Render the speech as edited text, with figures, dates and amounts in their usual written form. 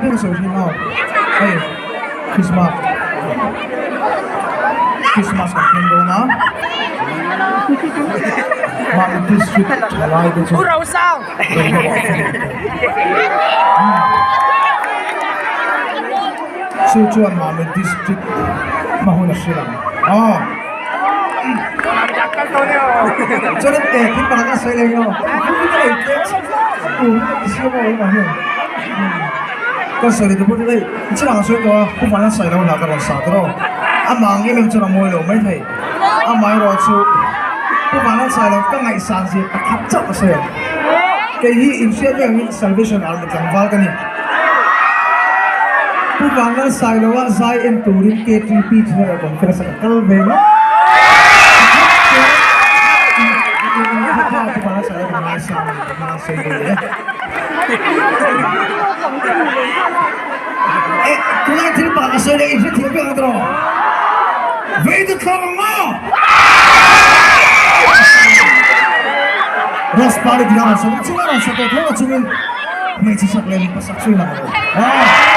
Piang sawi thin aw hei Christmas Christmas kan thleng dawn a mahni district thalai te chu chu chuan mahni district hma hun a hrilh ang aw chuan in thil pakhat a sawi leh hi aw Ka sawi leh pawh hei chirang a sawi tawh a pu Vanla sawi lo lah ka rawn sa tawh aw amah ang em em chuan a mawi lo maithei amaherawh chu pu Vanla sawi lo ka ngaihsan zia pakhat chauh a sawi ang kei hi inhriat vek angin Salvation Army tlangval ka ni pu Vanla sawi lo a zai en turin KTP General Conference ah ka kal ve ngawt pu Vanla sawi lo ka ngaisang a ni ka ngaisang a ni. Eh, tunah thil pakhat ka sawi leh i hrethiam vek ang tawh. Vei chu thlawk ang maw? Rose Party tih a rawn sawi chung a rawn sa tawh tho a chungin hmeichhe sak leh mipa sak chu i lang lo. Ah.